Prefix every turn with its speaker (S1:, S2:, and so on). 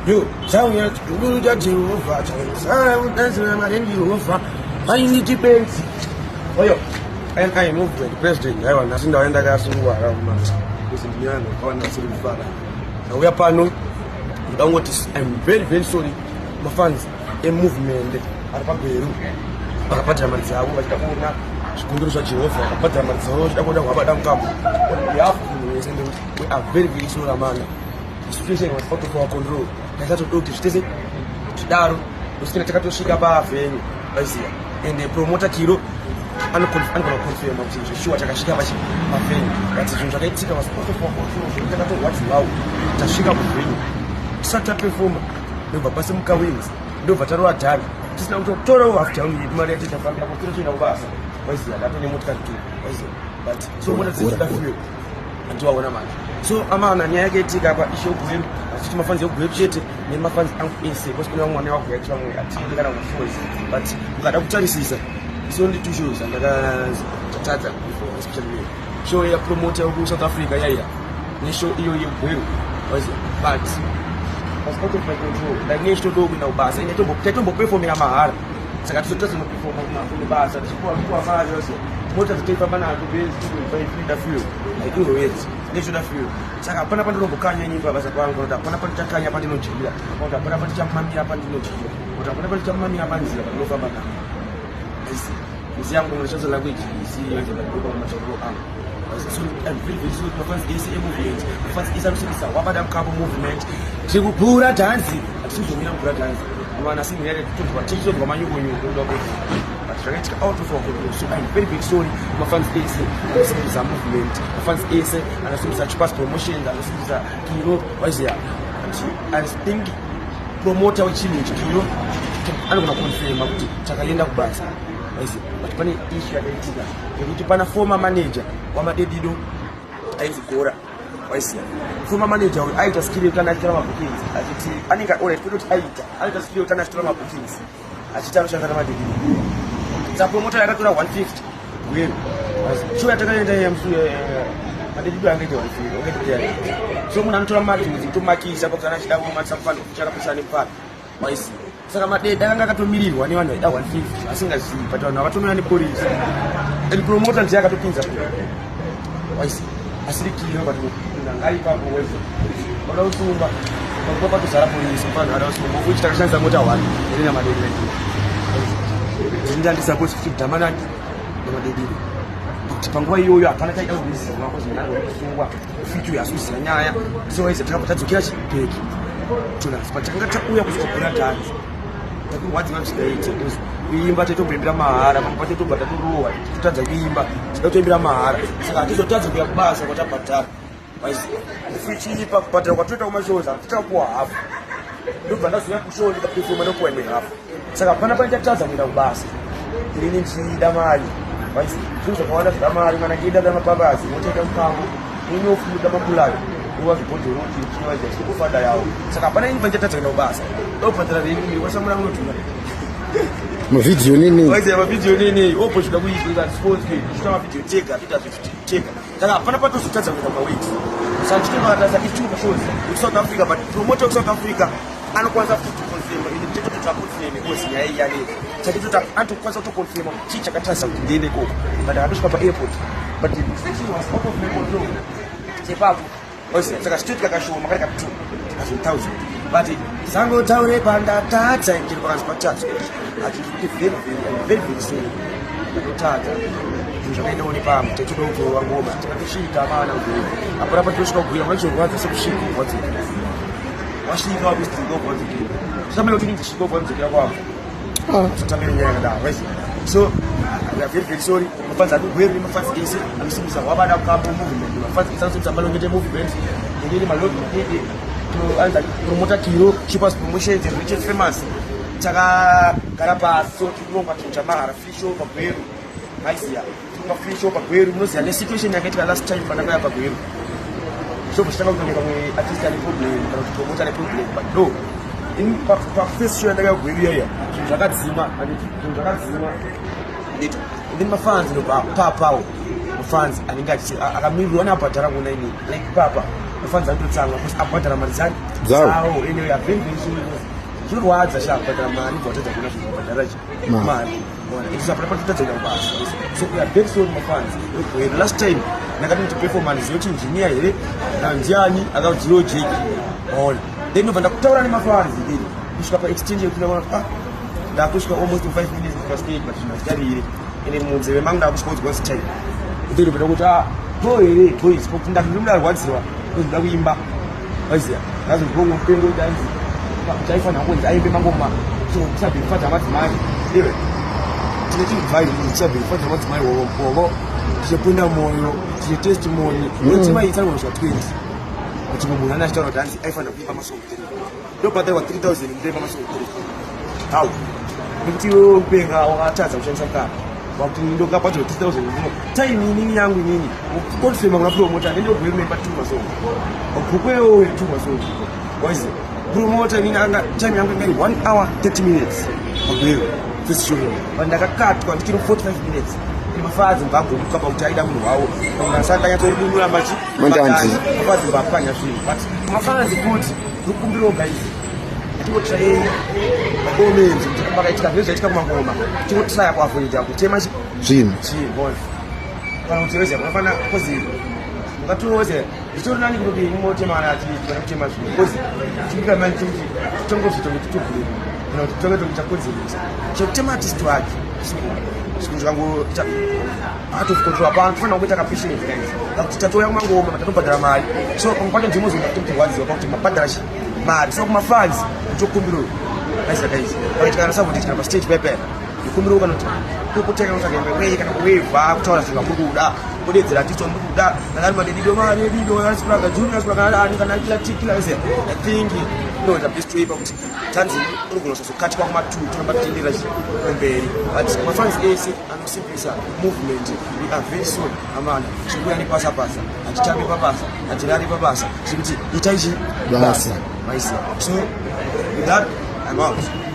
S1: Yo, chauya chikuru chaJehovha chaisara kudanzira mari Jehovha. Mainiti benzi. Oyo, NI movement president aiwa nhasi ndauya ndakasungwara mumasa. Kuzi ndine vanhu vakawanda vasiri kufara. Ndauya pano ndoda kungoti I'm very very sorry mafans emovement ari paGweru vakabhadhara mari dzavo vachida kuona zvikumbiro zvaJehovha, vakabhadhara mari dzavo vachida kuona hwabada mukambo. On behalf of munhu wese ndekuti we are very very sorry amana. The situation was out of our control. Taisatoda kuti zvitese zvidaro kusvikira takatosvika pavenue vaiziva and the promoter Kiro anogona kuconfirma kuti zveshuwa takasvika pavenue, but zvinhu zvakaitika was out of our control zvekuti takatorwadziwawo tasvika kuvenue tisati taperforma, ndobva pasimuka wings, ndobva tarova dhani tisina kutotorawo half down yedu mari yacho tafambira kuti totoenda kubasa waiziva. Ndatone motikari tu waiziva, but so mota dzinoda fuel andiwaona manje. So amana, nyaya yakaitika apa ishe uGweru, achiti mafans eGweru chete nemafans angu ese because kune vamwe vane vakuyaiti vamwe hatiendi kana kumashows, but ukada kutarisisa it's only two shows andakatadza before, especially me, show yapromoter wekuSouth Africa yaiya neshow iyo yeGweru waiziva, but was out of my control. Like nechitodo kuenda kubasa ine taitomboperformera mahara, saka tizotadza kubasa tichipuwa mari waiziva. Mota dzitoifamba nadzo benzi 2.5 liter fuel, like iwewedzi nechoda fuel, saka hapana pandinombokanya nyimba basa kwangu kuti hapana pandichakanya pandinodyira, kuti hapana pandichamamira pandinodyira, kuti hapana pandichamamira panzira pandinofamba nayo. Misi yangu ndoshandisa language isiyo matauriro angu. So I'm very very sorry mafans ese emovement, mafans ese anoshandisa wabada mukambo movement. Tiri kupura dhanzi, hatisi kuzomira kupura dhanzi vanhu, asi mhiri tichitozwa manyukunyuku kuda kuti, but zvakaitika out of our control. So I'm very very sorry mafans ese anosimbisa movement, mafans ese anosimbisa Chipas Promotions, anosimbisa Kiro waiziya. I think promoter wechinhu ichi Kiro anogona kuconfirma kuti takaenda kubasa waiziya, but pane issue yakaitika yekuti pana former manager waMadedido ainzi Gora waiziya. Former manager uyu aita skill yekuti anachitora mabookings achiti anenge alright, kwete kuti aita, anoita skill yekuti anachitora mabookings achiti anoshanda naMadedido. Saka promoter yakatora 150 Gweru show yatakaenda yamusu Madedido angaite 150 angaite 300. So munhu anotora mari dzimwe dzekutomakisa pakuti anachida kumakisa mufano chakapesana nemufano waiziva. Saka Madeda akanga akatomirirwa nevanhu vaida 150 asingazivi, but vanhu vakatomira nepolisi and promoter ndiye akatopinza waiziva, asiri Kiro, but munhu anga ari ipapo waiziva vada kusunga pakuva patozara polisi vanhu vada kusunga futi. Takashandisa mota one ine naMadedi. Ndandisapoti kuti dhamanani naMadediro kuti panguva iyoyo hapana chaida kuziva kusungwa fiti uyo asi kuziva nyaya. So waiziva takabva tadzokera chibheki jonas, but takanga tauya kuzogura dhanzi takurwadziwa zvisingaite because kuimba taitomboimbira mahara, pamwe pacho tobva tatorohwa totadza kuimba tida kutoimbira mahara, saka hatizotadza kuya kubasa kwatabhadhara. Fichipa kubhadhara kwatoita kumashows hatitapuwa hafu, ndobva ndazouya kushow ndikaperforma ndopuwa imwe hafu, saka hapana pandichatadza kuenda kubasa inini ndichida mari. Zvinhu zvakawanda zvida mari, mwana ngeida da mapapazi, motoita mupango inofuda mapulayo uva zvibhodhoroti chiwaita chikufada yawo, saka hapana ini pandichatadza kuenda kubasa ndobhadhara renyu wasamura unotura.
S2: Mavhidhiyo nini?
S1: Waiziva mavhidhiyo nini opo zvida kuitwa sponsor tichita mavhidhiyo tega, toita zvinhu tega, saka hapana patozotadza kuenda maweeks. Saka tichitovatarisa ichiri kushows kuSouth Africa, but promoter wekuSouth Africa anokwanisa futi kuconfirma ini tichitoti taconfirma because nyaya iyi yanei chachitoti anotokwanisa kutoconfirma kuti chii chakatarisa kuti ndiende ikoko, but akatosvika paairport, but the situation was out of my control sepapo. Saka chitoitika kashoma kari ka2 kazo 1000, but sangotaure pandatadza chero pakanzi patadzwa hatikuti very very very very sorry ndatotadza. Zvinhu zvakaendawo nepamwe taitoda kutorova ngoma takatosvika mana kugwera apana patosvika kugwera unachorwadza sekusvika ubvadzokera wasvika wakusidzika ubvadzokera tisamene kuti ndisvika ubvadzokera kwavo usatambire nyaya yakadaro right. So we are very very sorry mafans akugweru, mafans ese anosimbisa wabada kambo movement, mafans ese anosimbisa Malongete movement, inini Malongi Madede, anza promoter Kiro, Chipas Promotions and Richard Famous. Takagara pasi, so tirikurongwa chinhu chamahara, free show paGweru maiziya. Tironga free show paGweru munoziya nesituation yakaitika last time pandakauya paGweru, so muchitanga kutonge pamwe artist ane problem kana kuti promoter ane problem, but no, pafirst show yandakauya Gweru iyaiya zvinhu zvakadzima, zvinhu zvakadzima ndito. Then mafans ndobva papawo mafans anenge akamirirwa neabhadhara kuona inini like papa. Mafanzi anototsamwa because abhadhara mari dzani
S2: Dzavo.
S1: Dzavo. Anyway, I'm very very sorry because zvinorwadza sha kubhadhara mari ubva watadza kuona zvinhu wabhadhara chi mari. Ona, it is apa patotadza kuenda kubasa. So we are very sorry mafans. Where last time ndakati kuti performance yoti engineer here na ndiani akaudziwo Jake. Ona. Then ndobva ndakutaura nemafans then kusvika pa exchange yekuti ndaona kuti ah ndakusvika almost 5 minutes pa stage but zvinhu hazvichaviri. Ende munzeve mangu ndakusvika kudzwa time. Then ndobva ndakuti ah to here boys kuti ndakuti ndarwadziwa ndoda kuimba. Waiziya. Ndazongongo mupengo danzi. Chaifanira kunzi aimbe mangoma. So tisabve kufadza madzimai. Iwe. Tine chivai tisabve kufadza madzimai wowo. Tichipinda moyo, tiche testimony. Ndotima itsa kusvika 20. Kuti munhu ane achitaura kuti hanzi aifanira kuimba masong 3. Ndobhadharwa 3000 kutoimba masong 3. How? Nekuti iwe upenga wakatadza kushandisa mukana. Wakuti ndokabhadharwa 3000 ndino. Time inini yangu inini. Confirm kuna promoter ndendogwe remember two masong. Gukwewo two masong. Waizi. Promoter inini anga time yangu ingai 1 hour 30 minutes. Pagweyo. First show. But ndakakatwa ndichiri 45 minutes. Mafadzi mbagumuka pakuti aida munhu wawo. Asati anyatsorudunura machi.
S2: Mandanzi.
S1: Mafadzi mbapwanya zvinhu. But mafanzi kuti ndokumbirawo guys. Tingotrayei makomenzi kuti pakaitika zvinhu zvaitika kumangoma. Tingotraya kuavoida kutema chi
S2: Zvinhu.
S1: chii kana kuti weze unofanira kozi ungatoze zvitori nani kuti motema kana kana kutema zvinhu kozi chibika mani chikuti tongozvitonge titobvira kana kuti tonge tonge takonzeresa chekutema artist wake zvinhu zvikangoita out of control. Hapana tofanira kungoita kapatience guys, kakuti tatouya kumangoma tatobhadhara mari, so pamwe pacho ndimozonda kutokurwadziwa pakuti mabhadhara chi mari. So kumafans ndokumbiro guys, guys, pakaitika kana sabotage kana pastage pepe, ndikumbiro kana kuti kukuteka kutsvaga imwe way kana kuwevha kutaura zvinhu zvamuri kuda, kudedzera artist wamuri kuda, kana ari madedido, madedido asipuraga junior asipuraga ani kana kila tikila. I think inoita best way pakuti tanzi unogona kuzokatwa kuma2 toramba tichienderera kumberi. But mafans ese anosimbisa movement, we are very sorry amana. Tiri nepasa pasa, hatitambi pabasa, hatirari pabasa, tiri kuti itai chi
S2: Basa.
S1: Maisiya. So with that, I'm out.